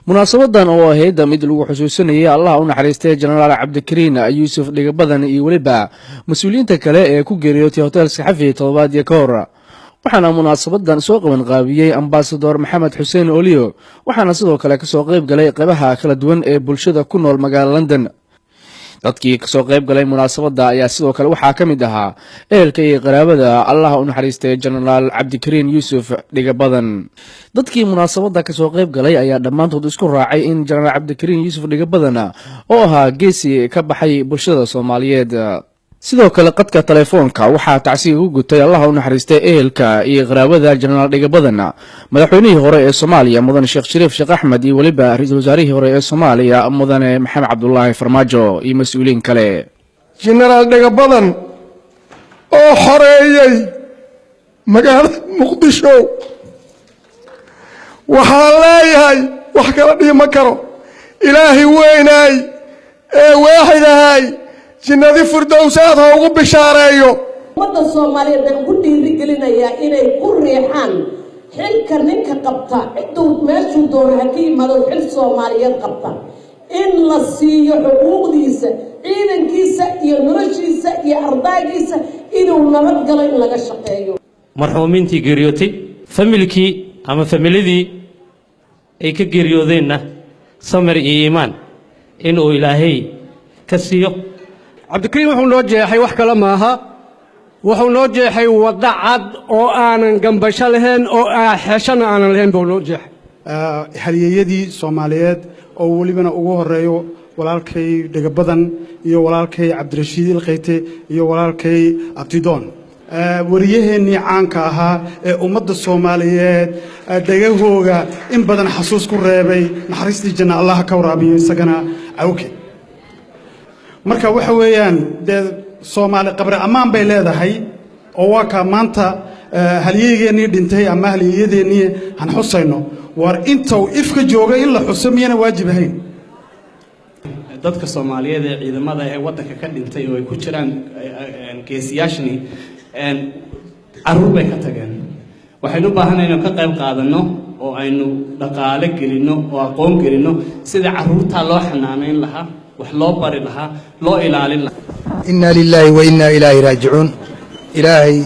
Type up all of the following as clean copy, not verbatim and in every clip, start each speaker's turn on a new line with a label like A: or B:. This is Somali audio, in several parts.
A: Munaasabadan oo ahayd mid lagu xusuusanayay Allaha u naxariistay Jenaraal Cabdikariin Yuusuf Dhigabadan iyo weliba mas-uuliyiinta kale ee ku geeriyootay Hotel Saxafi toddobaadii ka hor, waxaana munaasabadan soo qaban qaabiyey Ambasador Maxamed Xuseen Oliyo, waxaana sidoo kale kasoo qayb galay qeybaha kala duwan ee bulshada ku nool magaalada London. Dadkii kasoo qayb galay munaasabadda ayaa sidoo kale waxaa ka mid ahaa ehelka iyo qaraabada Allaha u naxariistay Jenaraal Cabdikariin Yuusuf Dhigabadan. Dadkii munaasabadda kasoo qayb galay ayaa dhammaantood isku raacay in Jenaraal Cabdikariin Yuusuf Dhigabadan oo ahaa geesi ka baxay bulshada Soomaaliyeed. Sidoo kale qadka telefoonka waxaa tacsiga ku gutay Allaha u naxariistay ehelka iyo qaraabada Jenaraal Dhigabadan madaxweynihii hore ee Soomaaliya, Mudane Sheekh Shariif Sheekh Axmed, iyo weliba ra-iisul wasaarihii hore ee Soomaaliya, Mudane Maxamed Cabdulaahi Farmaajo, iyo mas-uuliyiin kale.
B: Jenaraal Dhagabadan oo xoreeyey magaalada Muqdisho, waxaan leeyahay, wax kala dhihi ma karo, Ilaahi weynaay ee waaxidahay jinnadi Furdowsaad ha ugu bishaareeyo.
C: Ummadda Soomaaliyeed baan ku dhiirigelinayaa inay ku riixaan xilka ninka qabta, cidduu meeshuu doono ha ka yimaado, xil Soomaaliyeed qabta in la siiyo xuquuqdiisa, ciidankiisa iyo noloshiisa iyo ardaygiisa inuu nabad galo in laga shaqeeyo.
D: Marxuumiintii geeriyootay, familkii ama familidii ay ka geeriyoodeenna samir iyo iimaan inuu Ilaahay ka siiyo.
E: Cabdikariim wuxuu noo jeexay wax kale maaha, wuxuu noo jeexay waddo cad oo aanan gambasho lahayn oo xeshana aanan lahayn buu noo jeexay.
F: Halyeeyadii Soomaaliyeed oo welibana ugu horeeyo walaalkay Dhegabadan iyo walaalkay Cabdirashiid Ilkayte iyo walaalkay Abtidoon, wariyaheennii caanka ahaa ee ummadda Soomaaliyeed dhegahooga in badan xasuus ku reebay, naxariistii janna Allaha ka waraabiyo isagana, Cawke. Marka waxa weeyaan, dee Soomaali qabri ammaan bay leedahay oo waa kaa maanta halyeegeennii dhintay ama halyeeyadeennii han xusayno. War intuu ifka jooga in la xuso miyana waajib ahayn?
G: Dadka Soomaaliyeed ee ciidamada ee waddanka ka dhintay oo ay ku jiraan geesiyaashani, caruur bay ka tageen. Waxaynu u baahanay inaynu ka qayb qaadanno oo aynu dhaqaale gelinno oo aqoon gelinno sidii carruurtaa loo xanaanayn lahaa, wax loo bari lahaa, loo ilaalin lahaa.
H: Inna lilaahi wa innaa ilaahi raajicuun. Ilaahay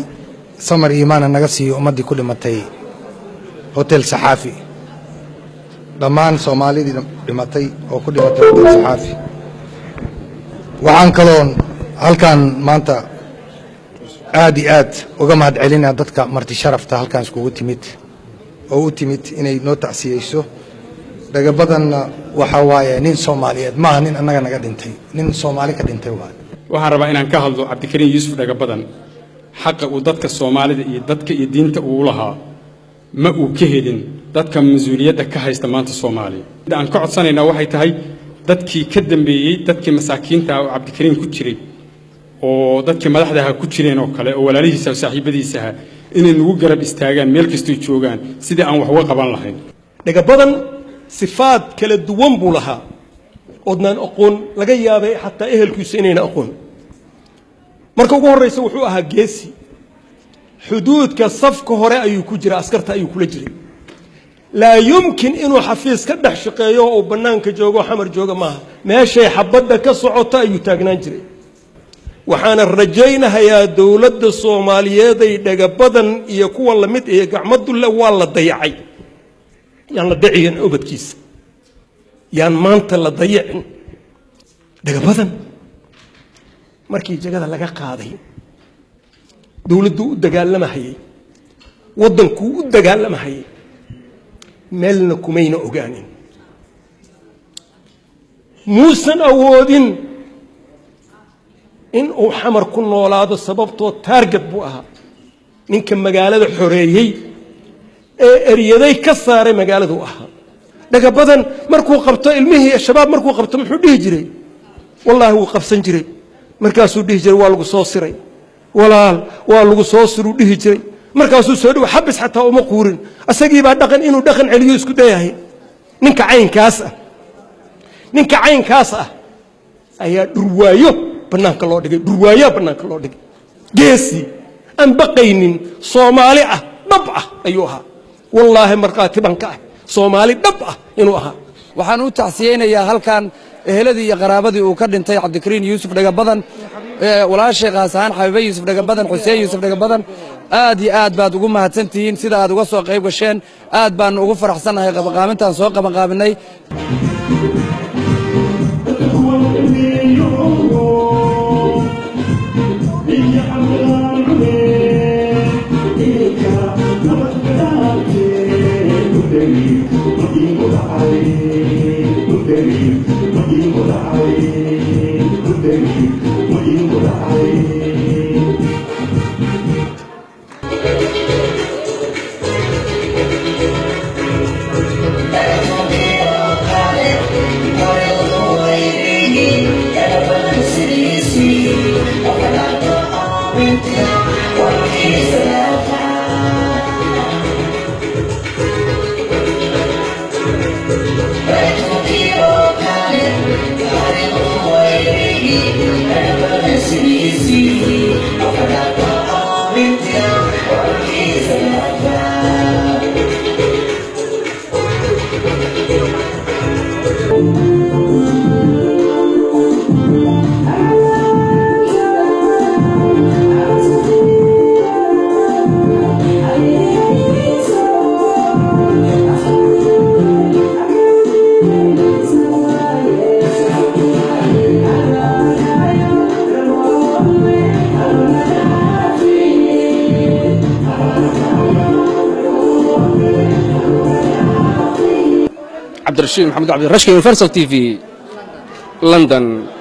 H: samar iimaana naga siiyo ummaddii ku dhimatay Hotel Saxaafi, dhammaan Soomaalidii dhimatay oo ku dhimatay Hotel Saxaafi. Waxaan kaloon halkan maanta aad iyo aad uga mahad celinaa dadka marti sharafta halkan iskugu timid oo u timid inay noo tacsiyeyso. Dhagabadanna waxaa waaye nin Soomaaliyeed, maaha nin annaga naga dhintay, nin Soomaali ka dhintay waaye.
I: Waxaan rabaa inaan ka hadlo Cabdikariin Yuusuf Dhagabadan. Xaqa uu dadka Soomaalida iyo dadka iyo diinta uu lahaa ma uu ka helin dadka mas-uuliyadda ka haysta maanta Soomaaliya. Aan ka codsanaynaa waxay tahay dadkii ka dambeeyey, dadkii masaakiinta oo Cabdikariin ku jiray oo dadkii madaxdaha ku jireen oo kale oo walaalihiisa oo saaxiibadiisaha, inay nagu garab istaagaan meel kastoy joogaan sidii aan wax uga qaban lahayn.
J: Dhagabadan sifaad kala duwan buu lahaa oodnaan aqoon, laga yaabay xataa ehelkiisu inayna aqoon. Marka ugu horraysa wuxuu ahaa geesi, xuduudka safka hore ayuu ku jira, askarta ayuu kula jiray. Laa yumkin inuu xafiis ka dhex shaqeeyo oo bannaanka joogo, Xamar jooga maaha, meeshay xabadda ka socoto ayuu taagnaan jiray. Waxaana rajaynahayaa dowladda Soomaaliyeeday Dhagabadan iyo kuwa lamid ee gacmadulle waa la dayacay, yaan la dayicin ubadkiisa, yaan maanta la dayicin. Dhagabadan markii jagada laga qaaday, dowladduu u dagaalamahayey, waddankuu u dagaalamahayey, meelna kumayna ogaanin. Muusan awoodin in uu Xamar ku noolaado, sababtoo target buu ahaa. Ninka magaalada xoreeyey ee eryaday ka saaray magaaladuu ahaa. Dhagabadan markuu qabto ilmihii Shabaab, markuu qabto, muxuu dhihi jiray? Wallaahi wuu qabsan jiray, markaasuu dhihi jiray, "Waa lagu soo siray walaal, waa lagu soo siruu" dhihi jiray. Markaasuu soo dhow xabis xataa uma quurin, asagiibaa dhaqan inuu dhaqan celiyo isku dayahay. Ninka caynkaas ah ayaa dhurwaayo bannaanka loo dhigay, dhurwaayaa bannaanka loo dhigay. Geesi aan baqaynin, Soomaali ah, dhab ah ayuu ahaa. Wallaahi markhaati baan ka ah Soomaali dhab ah inuu ahaa.
K: Waxaan u tacsiyeynayaa halkan eheladii iyo qaraabadii uu ka dhintay Cabdikariin Yuusuf Dhagabadan, walaashay qaas ahaan Xabiibe Yuusuf Dhagabadan, Xuseen Yuusuf Dhagabadan. Aad iyo aad baad ugu mahadsantihiin sida aad uga soo qayb gasheen. Aad baanu ugu faraxsannahay qabanqaabintaan soo qabanqaabinay.
A: Cabdirashiid Maxamed Cabdirashki, Universal TV, London.